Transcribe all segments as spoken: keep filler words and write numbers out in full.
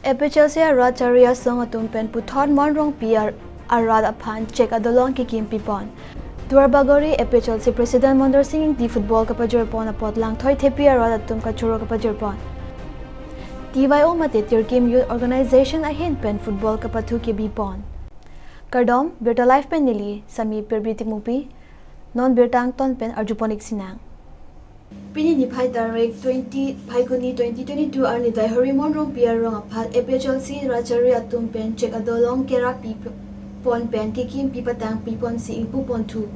APHLC arat chari asong atum pen puthot Mon Rongpi ar-, arat aphan chek adolong kekim pipon. Duarbagori APHLC President Mondor Sing Ingti football kapajirpon apot Langthoi Thepi arat atum kachoro kapajirpon. T Y O mate Tirkim Youth Organization ahin pen football kapathu kebipon. Kardom, Birta Live pen neli Sami Pirbi Tikmupi, non birta angton pen arjupon-ik sinang. Pini niphai tarik twenty Phaikuni twenty twenty-two arni Daihori Mon Rongpi arong aphan APHLC rat chari atum pen chek adolong kerap pipon pen kekim pipatang piponsi ingpuponthu.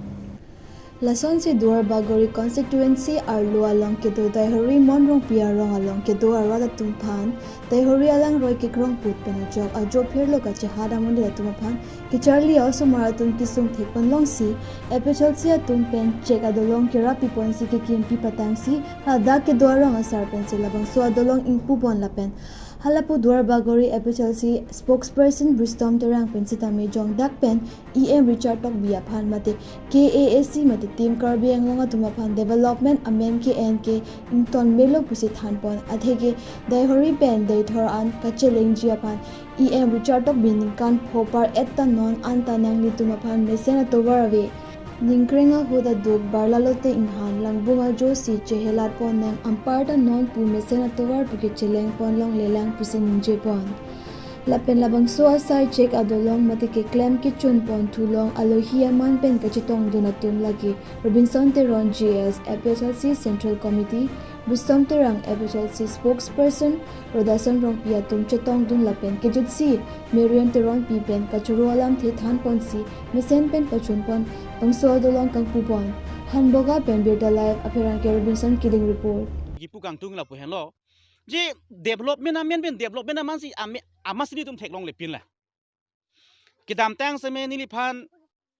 Lasonsi Duarbagori constituency arlo along kedo Daihori Mon Rongpi arong along kedo arat atum aphan Daihori alangroi kekrong put pen ajok ajo phirlo kachehat amonit atum aphan kecharli a-osomar atum kesung thekpon longsi APHLC atum pen chek adolong kerap piponsi kekim pipatangsi hadak kedo arong asar pensi labangso adolong ingpupon lapen halapu Duarbagori APHLC spokesperson Bristom Terang pen sitame jongdak pen EM Richard Tokbi aphan mate KAAC mate Team Karbi Anglong atum aphan development amen ke-en ke ington melo pusi thanpon atheke Daihori pen Deithor an kachelengji aphan EM Richard Tokbi ningkan pho par-et ta non anta nanglitum aphan mesen atovar ave. Ningkreng ahut aduk barlalote inghan langbung ajosi chehelatpon nang anparta non pu mesen atovar pu kechelengpon longlelang pusi ningjepon. Lapen labangso asai chek adolong mate keklem kechunponthu along alohi aman pen kachetongdun atum lake Robinson Teron G S, APHLC Central Committee, Bristom Terang, APHLC spokesperson, Rodason Rongpi atum chetongdun lapen kejutsi Marion Teronpi pen kachoro alamthe thanponsi mesen pen pachunpon bangso adolong kangpupon. Hanboga pen Birta Live apherangke Robinson Kiling report. Kipu kangtung lapu henlo. Je development amen pen development amansi ame-, amansi nelitum theklongle pin la. Kedamtang seme neliphan,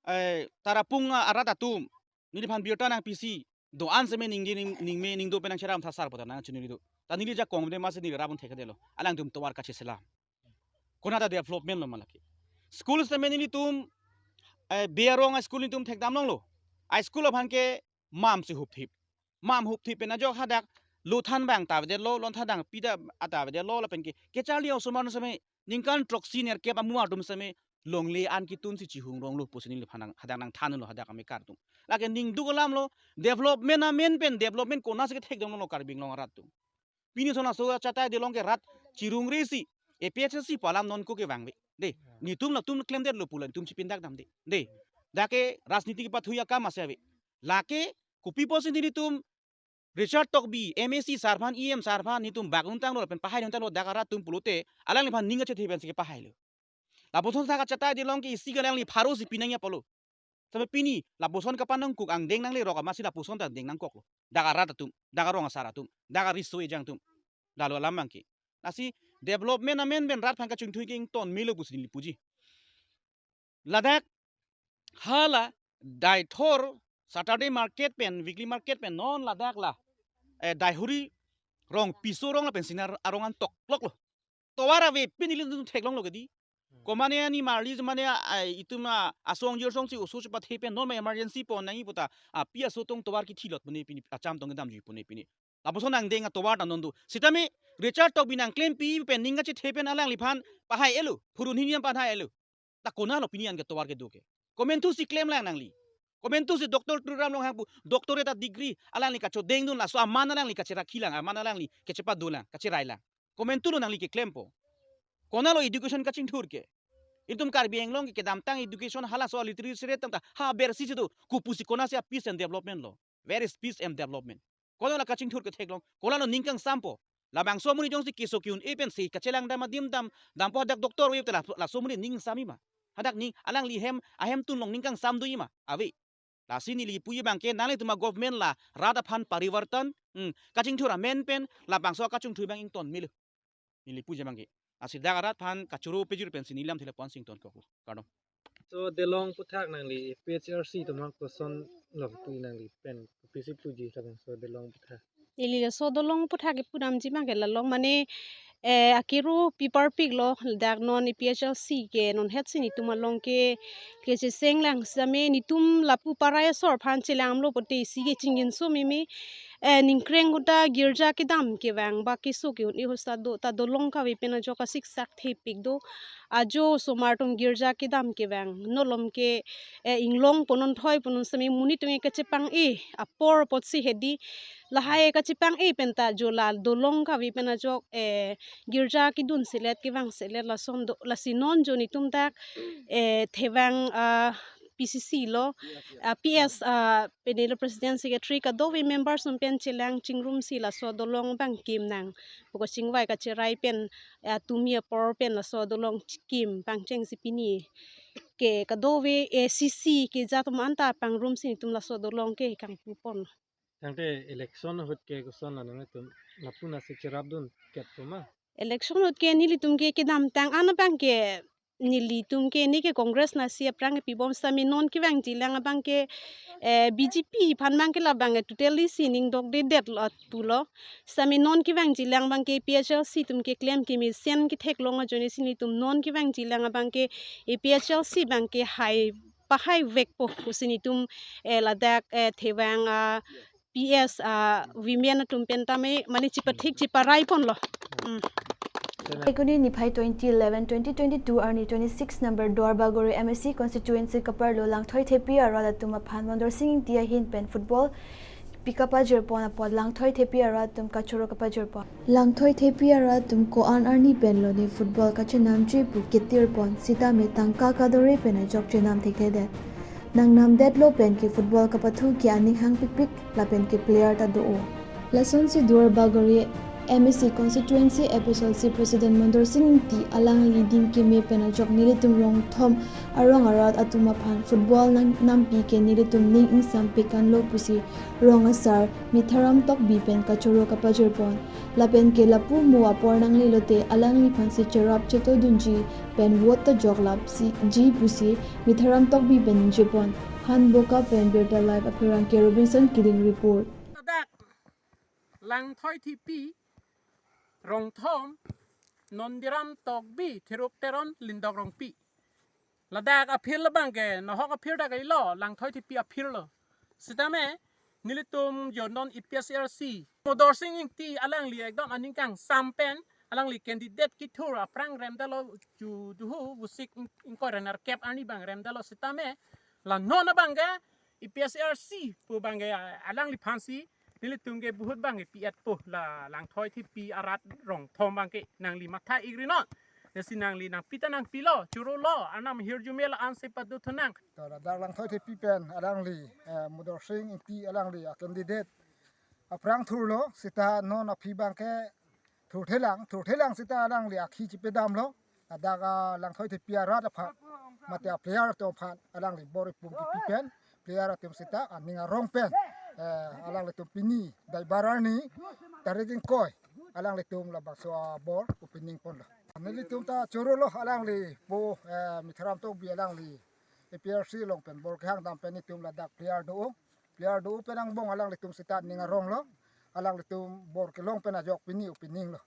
eh, Tarapung arat atum neliphan birta nangpisi do-an seme ningje ning, ningme ningdo pen nangcherap thasar pota nangchinili do. Ta neli jakong de masi neli rapun thekdetlo. Alangtum tovar kacheselam. Konata development lo ma lake. School seme nelitum, eh, Be arong a-school nelitum thekdam longlo. A-school aphan ke mamsi hupthip. Mam hupthip pen ajok hadak lothan abang ta avedetlo, lothan dang pida ta avedetlo lapen ke kecharli a-osomar seme ningkan throksi nerkep amu atum seme longle an kitunsi chihung ronglo pusi neliphan nang hadak nangthanlo hadak amekar atum. Lake ningduk alamlo, development amen pen development konatsi kethekdamlo Karbi Anglong arat atum. Pini sona so chatai delong ke rat chirungresi APHLC pu alam non ko kevangve. De, netum latum klemdetlo pu la netum chipindak damde. De, dak ke rajniti kepathu akam ase ave. Lake kopi pusi netum Richard Tokbi, MAC sar aphan, EM sar aphan netum bak-un tanglo lapen pahai-un tanglo dak arat atum pulote alangliphan ning kachethe pensi kepahailo. Lapuson sa kachatai delong ke isi ke alangli pharo si pinangji apotlo. Seme pini lapuson kapanongkok angdeng nanglerok amatsi lapuson ta angdeng nangkoklo. Dak arat atum, dak arong asar atum, dak ariso ejang atum. Dalo alam abang ke. Lasi development amen pen rat aphan kachingthui ke ington melo pusi neli puji. Ladak hala Deithor Saturday market pen, weekly market pen non ladak la, eh, Daihori rong piso rong lapen Singnar arong an tokloklo. Tovar ave pini nelitum theklonglo kedi. Komane ani marli mane, ah, itum, ah, asong jir songsi oso chepathe pen non ma emergency pon nangji puta, ah, pi aso tong tovar kithilot pune pini acham tong kedamji pune pini. Lapuson angdeng atovar ta non do. Sitame Richard Tokbi nangklempi pen ning kachethe pen alangliphan pahai-elo. Phurun hini pahai-elo. Ta konatlo pini an ke tovar kedo ke. Komantusi klemlang nangli. Komantusi Doctor Tuliram Ronghang pu doctorate degree alangli kachodengdun laso aman alangli kacherakhilang, aman alangli kachepadolang, kacherailang. Komantulo nangli keklempo. Konatlo education kachingthur ke. Itum Karbi Anglong ke kedamtang education halaso literacy rate tangta habersi si do. Kopusi konatsi a-peace and development lo. Where is peace and development? Konatlo kachingthur ketheklong, konatlo ning kangsampo. Labangso amonit jongsi keso ke-un-e pensi kachelang dam adim dam, dampo hadak doctor ave te la, laso amonit ning samji ma. Hadak ning alangli hem, ahemtun along ning kangsam doji ma. Ave. Lasi neli puji abang ke nanglitum a-government la rat aphan parivartan, hmm, kachingthur amen pen, labangso kachingthur abang ington melo. Neli puji abang ke. Lasi dak arat aphan kachoro pejir pensi neli lamthe le pon sington kok. Kardom. So delong aputhak nangli APHLC atum aphan kosonlo pu nangli pen kopisi puji labangso delong aputhak. Neli laso delong aputhak kepudamji abang ke la along mane, eh, akero piparpiklo dak non APHLC ke non hetsi netum along ke kechesenglang sitame netum lapu parai asor aphan chelanglo pote isi ke chingjinso meme Eh, ningkreng ahut ta girja kedam kevang, ba keso ke-un-e ahut ta do, ta dolong kave pen ajok asiksak thepik do. Ajo osomar atum girja kedam kevang. Nolom ke, eh, inglong ponnon thoi ponnon sitame monit atum ke kachepang-e apor apotsi hedi. Lahai kachepang-e pen ta jo la dolong kave pen ajok, eh, girja kedun selet kevang selet lason do, lasi non jo netum dak, eh, thevang, ah, P C C lo, ah, P S, ah, penelo president secretary kadokave members atum pen chelang chingrumsi laso dolong abang kim nang. Poko chingvai kacherai pen, ah, tumi apor pen laso dolong kim pangchengsi pini ke kadokave A C C ke jat atum anta pangrumsi netum laso dolong ke kangpupon. Tangte election ahut ke koson la nangtum lapu-an si cherapdun ket pu ma? Election ahut ke nelitum ke kedamtang an abang ke nelitum ke ne ke Congress nasi aphrang pibom sitame non kevangjilang abang ke, eh, B J P aphan abang ke labang ke totally si ning dokdedetlo pulo. Sitame non kevangjilang abang ke A P H L C atum keklem kemesen ketheklong ajoine si netum non kevangjilang abang ke A P H L C abang ke hai pahai vekpo pusi netum, eh, ladak, eh, thevang, ah, P S, ah, women atum pen tame mane chepathik cheparai ponlo. Hmm. Phaikuni niphai twenty eleven twenty twenty-two arni twenty-six number Duarbagori M A C constituency kaparlo Langthoi Thepi arat atum aphan Mondor Sing Ingti ahin pen football pi kapajirpon apot Langthoi Thepi arat atum kachoro kapajirpon. Langthoi Thepi arat atum ko-an arni pen lone football kachenamji pu ketirpon sitame tangka kadore pen ajok chenam thekthedet. Nangnamdetlo pen ke football kapathu ke aning hangpikpik lapen ke player ta do-o. Lasonsi Duarbagori M A C constituency F S L C president Mondor Sing Ingti alangli adim keme pen ajok nelitum rong thom arong arat atum aphan football nang nampi ke nelitum ning ingsampik anlo pusi rong asar Mitharam Tokbi pen kachoro kapajirpon. Lapen ke lapu mo apor nanglelote alangliphansi cherap chetodunji pen vote ta joklapsi ji pusi Mitharam Tokbi pen ningjepon. Hanboka pen Birta Live apherangke Robinson Kiling report. Ladak Langthoi Thepi, rong thom, Nondiram Tokbi, Thiruk Teron, Lindok Rongpi. Ladak a-field abang ke, nahok a-field dak ilo, Langthoi Thepi a-field lo. Sitame, nelitum jo non A P H L C Mondor Sing Ingti alangli ekdom aning kangsam pen, alangli candidate kethur aphrang remdalo ju duhu, vosik ing-, ingkoi ra nerkep arni abang remdalo sitame, la non abang ke, A P H L C pu abang ke, ah, alangliphansi, nelitum ke vote abang ke pi-etpo la Langthoi Thepi arat rong thom abang ke nangli matha-ikri non. Lasi nangli nangpi ta nangpilo, chorolo, arnam hirjume la-ansi pado thunang. To ladak Langthoi Thepi pen alangli, eh, Mondor Sing Ingti alangli a-candidate aphrang thurlo, sita non aphi abang ke thurthelang, thurthelang sita alangli akhi chepedamlo, ladak a Langthoi Thepi arat aphan, mate a-player atum aphan, alangli bor ipum kipi pen, player atum sita aning arong pen, eh, alanglitum pini, Daibar arni, tarik ingkoi, alanglitum labangso abor opening ponlo. Nelitum ta chorolo alangli po, eh, Mitharam Tokbi alangli A P H L C along pen bor kehang dam pen netum ladak player do-o, player do-o pen angbong alanglitum sita ning aronglo, alanglitum bor kelong pen ajok pini opening lo.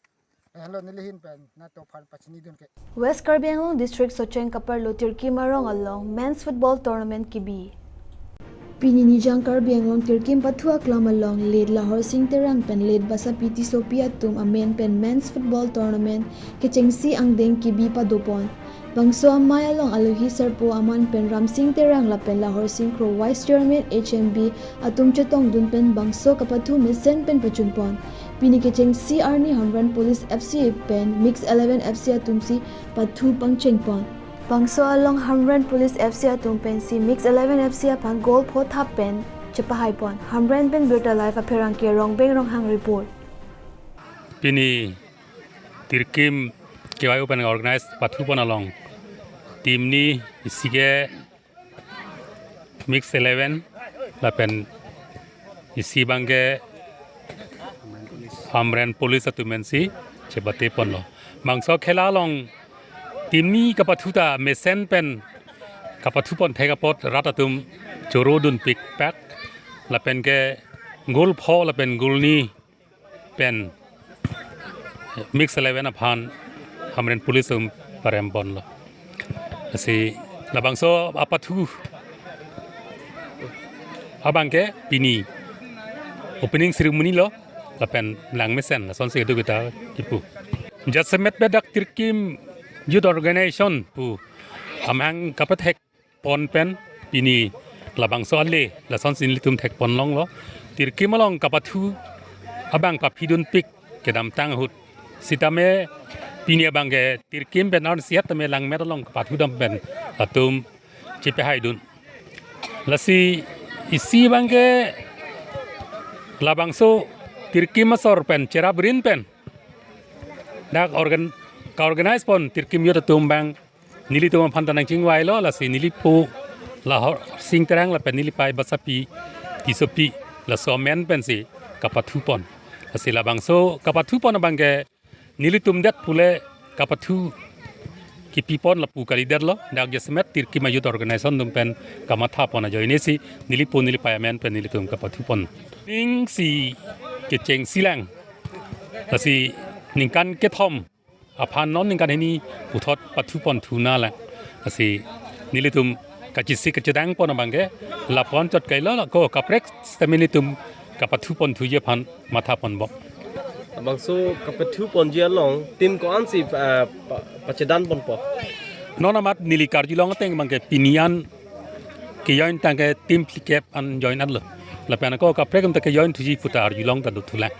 Lahenlo neli ahin pen nangtum aphan pachinidun ke. West Karbi Anglong District Socheng kaparlo Tirkim arong along Men's Football Tournament kebi. Pini Nijang Karbi Anglong Tirkim pathu aklam along late Lahor Sing Terang pen late Basapi Tissopi atum amen pen Men's Football Tournament kechengsi angdeng kebi padopon. Bangso amei along alohi sarpo aman pen Ramsing Terang lapen Lahor Sing Kro Vice Chairman H M B atum chetongdun pen bangso kapathu mesen pen pachunpon. Pini kechengsi arni Hamren Police F C pen Mix Eleven F C atumsi pathu pangchengpon. Bangso along Hamren Police F C atum pensi Mix Eleven F C aphan goal pho thap pen chepahaipon. Hamren pen Birta Live apherangke Rongbeng Ronghang report. Pini Tirkim K Y O pen organize pathupon along team ni isi ke Mix Eleven lapen isi abang ke Hamren Police atum pensi chepate ponlo. Bangso khela along team ni kapathu ta mesen pen kapathupon thek apot rat atum chorodun pikpak lapen ke goal pho lapen goal ni pen Mix Eleven aphan Hamren Police atum paremponlo. Lasi labangso apathu abang ke pini opening ceremony lo, lapen langmesen, lasonsi kedo kita kipu. Jasemet pen dak Tirkim Youth Organization pu amahang kapethek pon pen pini labangso ale lasonsi nelitum thek pon longlo. Tirkim along kapathu abang paphidunpik kedamtang ahut. Sitame pini abangke Tirkim pen arnisi tame langmet along kapathudam pen latum chepahaidun. Lasi isi abangke labangso Tirkim asor pen cherap rin pen dak organ ka-organize pon Tirkim Youth atum abang nelitum aphan ta nangchingvailo, lasi nelipo Lahor Sing Terang lapen nelipei Basapi Tissopi, laso amen pensi kapathu pon. Lasi labangso kapathu pon abangke nelitum det pule kapathu kipi pon lapu kalidetlo, dak jasemet Tirkim a-youth organization atum pen kamatha pon ajoinesi nelipo nelipei amen pen nelitum kapathu pon. Ning si kechengsi lang, lasi ningkan kethom aphan non ningkan hini puthot pathu pon thu na lang. Lasi nelitum kachisi kachedang pon abangke lapu-an chot kailo, la ko kaprek sitame nelitum kapathu pon thuji aphan matha pon bom. Labangso kapathu ponji along team ko-ansi, ah, pa- pachedan ponpo? Non amat neli karjulong ateng abangke pini an ke-join tangke team phlikep an join anlo. Lapen ko kaprek atum ta ke-join thuji pu ta arjulong ta dothu lang.